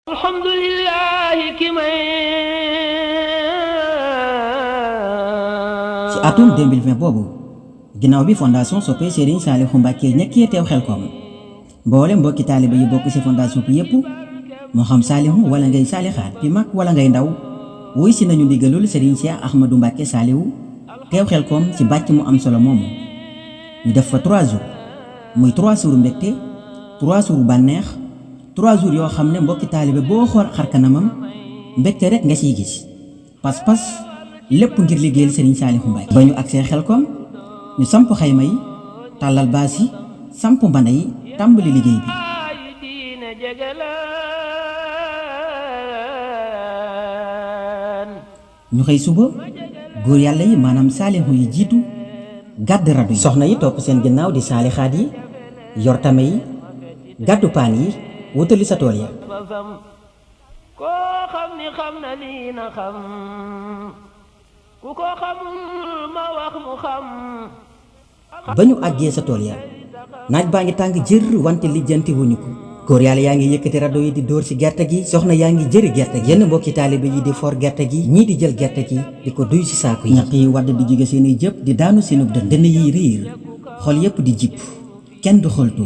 alhamdulillahi ki may ci atum 2020 boobu ginnaaw bi fondation soppe Serigne Saliou Mbacké ñëkkee teew Xelkom mboole mbokki taaliba yi bokk ci fondation bi yépp moo xam Saliou wala ngay Salixaat bi mag wala ngay ndaw wuy si nañu ndigalul Serigne Cheikh Ahmadou Mbacké Saliou teew Xelkom ci bàcc mu am solo moomu ñu def fa 3 jours muy 3 jours mbégte 3 jours bànneex 3 jours yoo xam ne mbokki taalibe boo xool xar kanamam mbégte rek nga siy gis pas-pas lépp ngir liggéeyal Serigne Saliou Mbacké ba ñu agsee Xelkom ñu samp xayma yi tàllal baas yi samp mbana yi tàmbali liggéey bi ñu xëy suba góor yàlla yi maanaam Saliou yi jiitu gàdd radu yi soxna yi topp seen ginnaaw di saalixaat yi yor tame yi gàddu paan yi wutali sa tool ya koo xam ni xam na lii na xam ku ko xamul ma wax mu xam ba ñu àggee sa tool ya naaj baa ngi tàng jër wante lijjanti wuñu ko góor yàlla yaa ngi yëkkati rado yi di dóor ci gerte gi soxna yaa ngi jëri gerte gi yenn mbokki taalibe yi di for gerte gi ñii di jël gerte gi di ko duy ci saaku yi ñaq yi wadd di jóge seeni jëpp di daanu seenub dënn yi riir xol yépp di jipp kenn du xoltu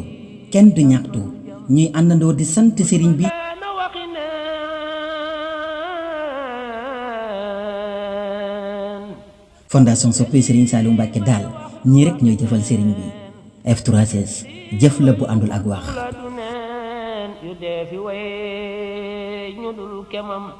kenn du ñaxtu ñuy àndandoo di sant sëriñ bi fondation soppe Serigne Saliou Mbacké daal ñii rek ñooy jëfal sëriñ bi F3S jëf la bu àndul ak wax yu dee fi way ñu dul kemam